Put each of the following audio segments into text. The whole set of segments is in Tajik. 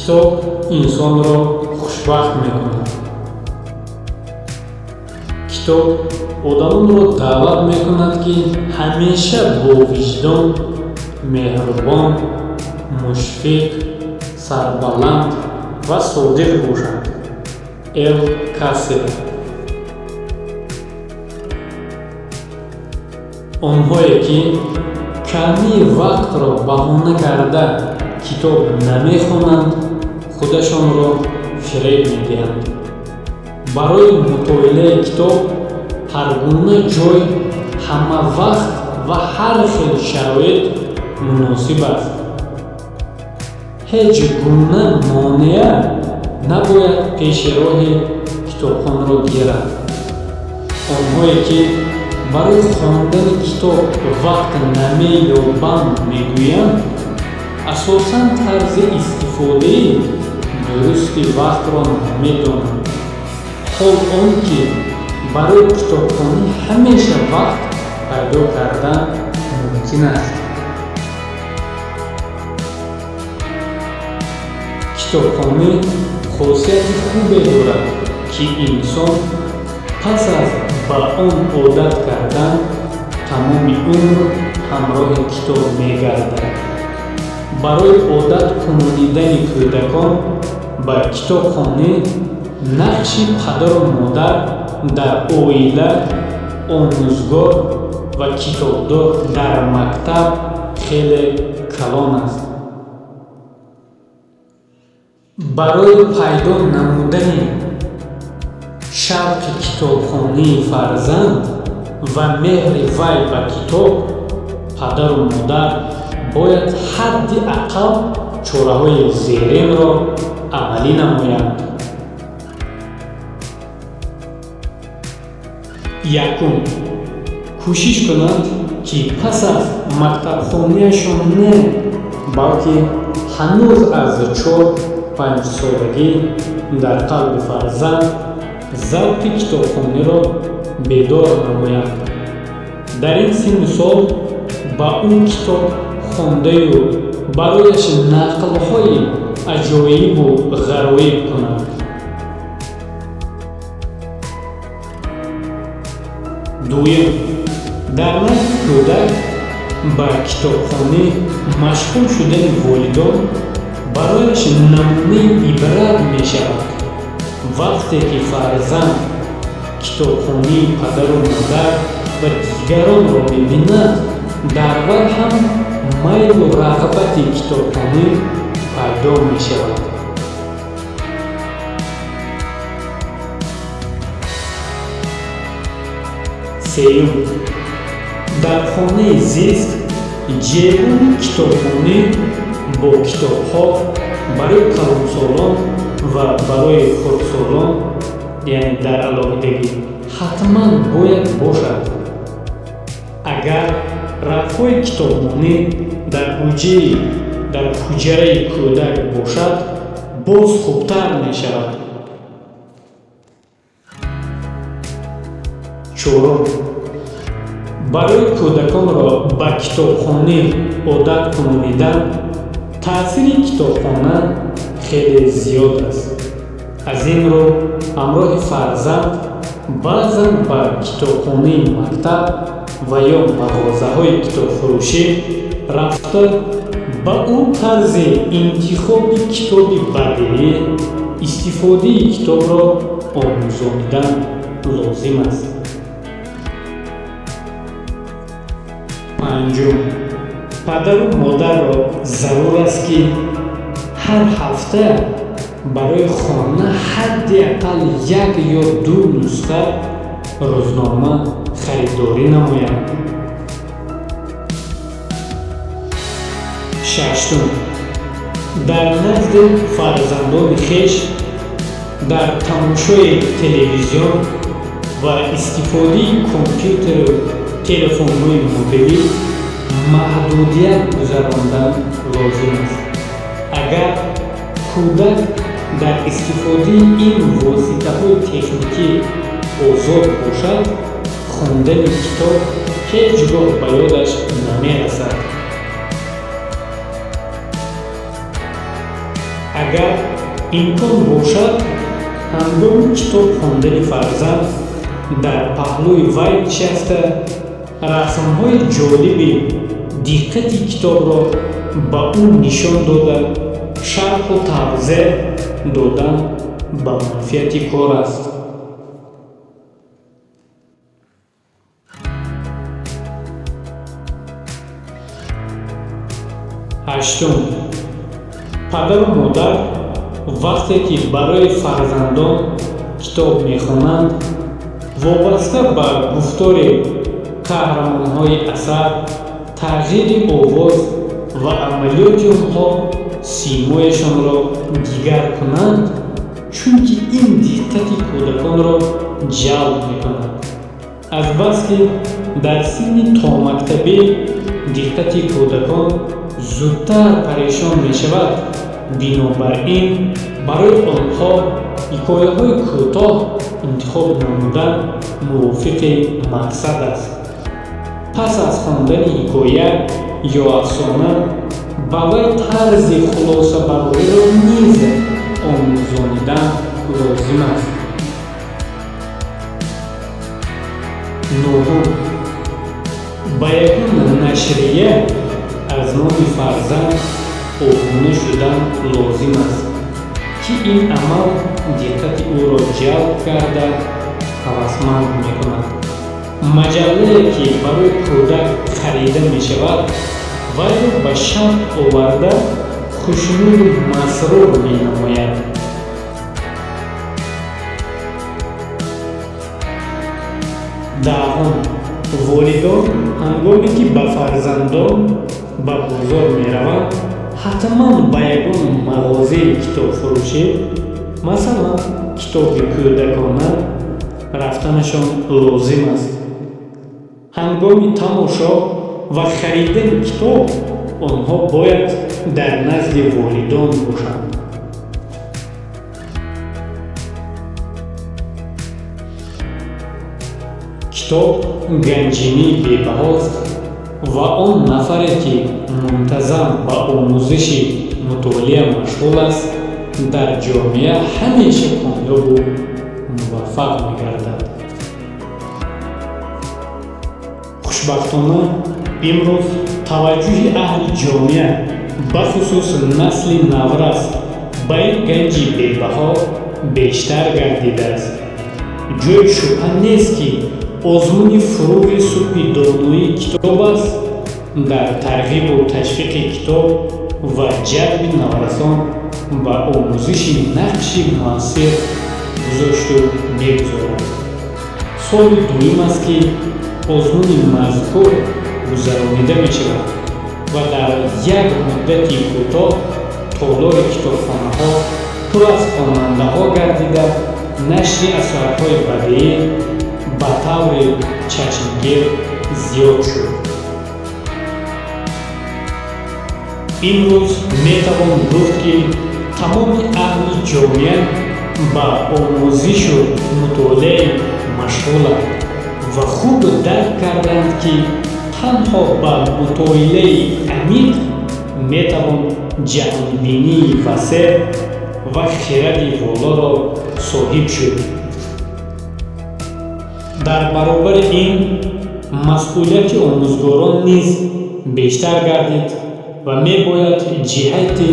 Китоб инсонро хушбахт мекунад. Китоб одамонро даъват мекунад, ки ҳамеша бо виҷдон, меҳрубон, мушфиқ, сарбаланд ва содиқ бошанд. Эл Кассел. Онҳое, ки камии вақтро баҳона карда китоб намехонанд, худашонро фиреб медиҳанд. Барои мутолиаи китоб ҳар гуна ҷой, ҳама вақт ва ҳар хел шароит муносиб аст. Ҳеҷ гуна монеа набояд пеши роҳи китобхонро гирад. Онҳое, ки барои хондани китоб вақт намеёбанд, мегӯянд, асосан тарзи истифодаи дурусти вақтро намедонанд. Ҳол он ки барои китобхонӣ ҳамеша вақт пайдо кардан мумкин аст. Китобхонӣ хосияти хубе дорад, ки инсон пас аз ба он одат кардан тамоми умр ҳамроҳи китоб мегардад. Барои одат кунонидани кӯдакон ба китобхонӣ нақши падару модар дар оила, омӯзгор ва китобдор дар мактаб хеле калон аст. Барои пайдо намудани шавқи китобхонии фарзанд ва меҳри вай ба китоб, падару модар бояд ҳадди ақал чораҳои зеринро амалӣ намоянд. Якум, кӯшиш кунанд, ки пас аз мактабхониашон не, балки ҳанӯз аз 4-5 солагӣ дар қалби фарзанд завқи китобхониро бедор намоянд. Дар ин синну сол ба ӯ китоб хондаю барояш нақлҳои аҷоибу ғароиб кунанд. Дуюм, дар назди кӯдак ба китобхонӣ машғул шудани волидон барояш намунаи ибрат мешавад. Вақте ки фарзанд китобхонии падару модар ва дигаронро мебинад, дар вай ҳам майлу рағбати китобхонӣ пайдо мешавад. Сеюм, дар хонаи зист ҷевони китобхонӣ бо китобҳо барои калонсолон ва барои хурдсолон, яъне дар алоҳидагӣ, ҳатман бояд бошад. Агар рафҳои китобмонӣ дар ҳуҷраи кӯдак бошад, боз хубтар мешавад. Чорум, барои кӯдаконро ба китобхонӣ одат кунонидан таъсири китобхона хеле зиёд аст. Аз ин рӯ ҳамроҳи фарзанд баъзан ба китобхонаи мактаб ва ё мағозаҳои китобфурӯшӣ рафта, ба ӯ тарзи интихоби китоби бадеӣ, истифодаи китобро омӯзонидан лозим аст. Панҷум, падару модарро зарур аст, ки ҳар ҳафта барои хона ҳадди ақал як ё ду нусха рӯзнома харидорӣ намоянд. Шаштум, дар назди фарзандони хеш дар тамошои телевизион ва истифодаи компютеру телефонҳои мобилӣ маҳдудият гузарондан лозим аст. Агар кӯдак дар истифодаи ин воситаҳои техникӣ озод бошад, хондани китоб ҳеҷ гоҳ ба ёдаш намерасад. Агар имкон бошад, ҳангоми китоб хондани фарзанд дар паҳлӯи вай нишаста, расмҳои ҷолиби диққати китобро ба ӯ нишон дода, шарҳу тавзеҳ додан ба манфиати кор аст. Ҳаштум, падару модар вақте ки барои фарзандон китоб мехонанд, вобаста ба гуфтори қаҳрамонҳои асар, тағйири овоз ва амалиёти онҳо симояшонро дигар кунанд, чунки ин диққати кӯдаконро ҷалб мекунад. Азбаски дар синни томактабӣ диққати кӯдакон зудтар парешон мешавад, бинобар ин барои онҳо ҳикояҳои кӯтоҳ интихоб намудан мувофиқи мақсад аст. Пас аз хондани ҳикоя ё афсона ба вай тарзи хулосабарориро низ омӯзонидан лозим аст. Нуҳум, ба ягон нашрия аз номи фарзанд обуна шудан лозим аст, ки ин амал диққати ӯро ҷалб карда ҳавасманд мекунад. Маҷаллае, ки барои кӯдак харида мешавад, вайро ба шавқ оварда хушнуду масрур менамояд. Даҳум, волидон ҳангоме ки ба фарзандон ба бозор мераванд, ҳатман ба ягон мағозаи китобфурӯшӣ, масалан китоби кӯдакона, рафтанашон лозим аст. Ҳангоми тамошо ва харидани китоб онҳо бояд дар назди волидон бошанд. Китоб ганҷинаи бебаҳост ва он нафаре, ки мунтазам ба омӯзиши мутолиа машғул аст, дар ҷомеа ҳамеша комёбу муваффақ мегардад. Хушбахтона, имрӯз таваҷҷӯҳи аҳли ҷомеа, бахусус насли наврас, ба ин ганҷи бебаҳо бештар гардидааст. Ҷои шубҳа нест, ки озмуни фурӯғи субҳи доноии китоб аст дар тарғибу ташвиқи китоб ва ҷалби наврасон ба омӯзиши нақши муассир гузошту мегузорад. Соли дуюм аст, ки озмуни мазкур гузаронида мешавад ва дар як муддати кӯтоҳ толори китобхонаҳо пур аз хонандаҳо гардида, нашри асарҳои бадеӣ ба таври чашмгир зиёд шуд. Имрӯз метавон гуфт, ки тамоми аҳли ҷомеа ба омӯзишу мутолиа машғуланд ва хуб дарк карданд, ки танҳо ба мутолиаи амиқ метавон ҷаҳонбинии васеъ ва хиради волоро соҳиб шуд. Дар баробари ин масъулияти омӯзгорон низ бештар гардид ва мебояд ҷиҳати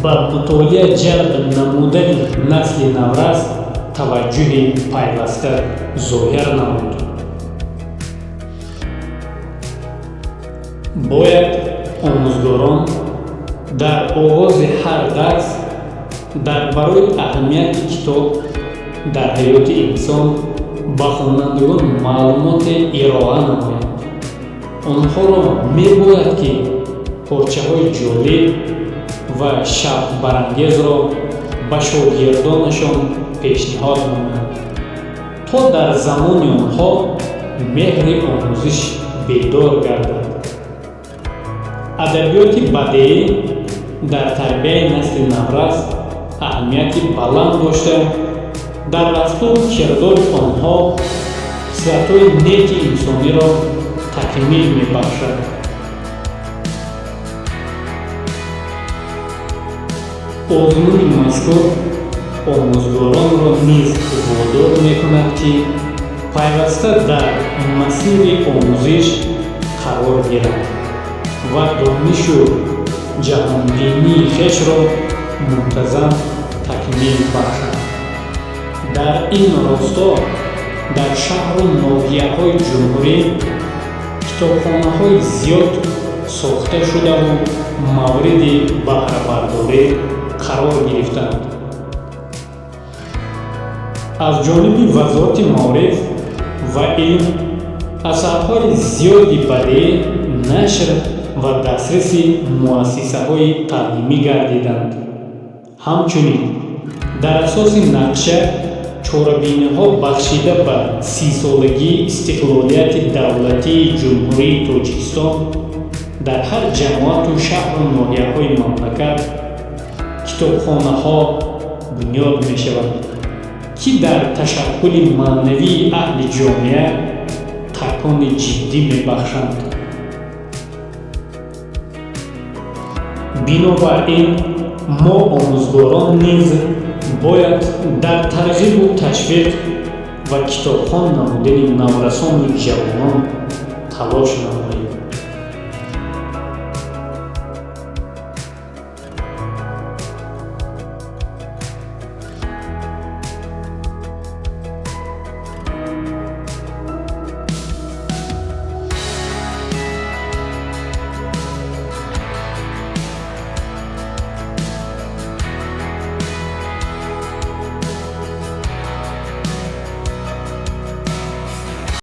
ба мутолиа ҷалб намудани насли наврас таваҷҷӯҳи пайваста зоҳир намуд. Бояд омӯзгорон дар оғози ҳар дарс дар барои аҳамияти китоб дар ҳаёти инсон ба хонандагон маълумоте ироа намоянд. Онҳоро мебояд, ки порчаҳои ҷолиб ва шавқбарангезро ба шогирдонашон пешниҳод намоянд, то дар замони онҳо меҳри омӯзиш бедор гардад. Адабиёти бадеӣ дар тарбияи насли наврас аҳамияти баланд дошта, дар рафтору кирдори онҳо хислатҳои неки инсониро такмил мебахшад. Озмуни мазкур омӯзгоронро низ водор мекунад, ки пайваста дар масири омӯзиш қарор гиранд ва донишу ҷаҳонбинии хешро мунтазам такмил бахшанд. Дар ин росто дар шаҳру ноҳияҳои ҷумҳурӣ китобхонаҳои зиёд сохта шудаву мавриди баҳрабардорӣ қарор гирифтанд. Аз ҷониби Вазорати маориф ва илм асарҳои зиёди бадеӣ нашр ва дастраси муассисаҳои таълимӣ гардиданд. Ҳамчунин, дар асоси нақша чорабиниҳо бахшида ба 30-солагии истиқлолияти давлатии Ҷумҳурии Тоҷикистон дар ҳар ҷамоату шаҳру ноҳияҳои мамлакат китобхонаҳо бунёд мешаванд, ки дар ташаккули маънавии аҳли ҷомеа такони ҷиддӣ мебахшанд. Бинобар ин, мо омӯзгорон низ бояд дар тарғибу ташвиқ ва китобхон намудани наврасону ҷавонон талош намоем.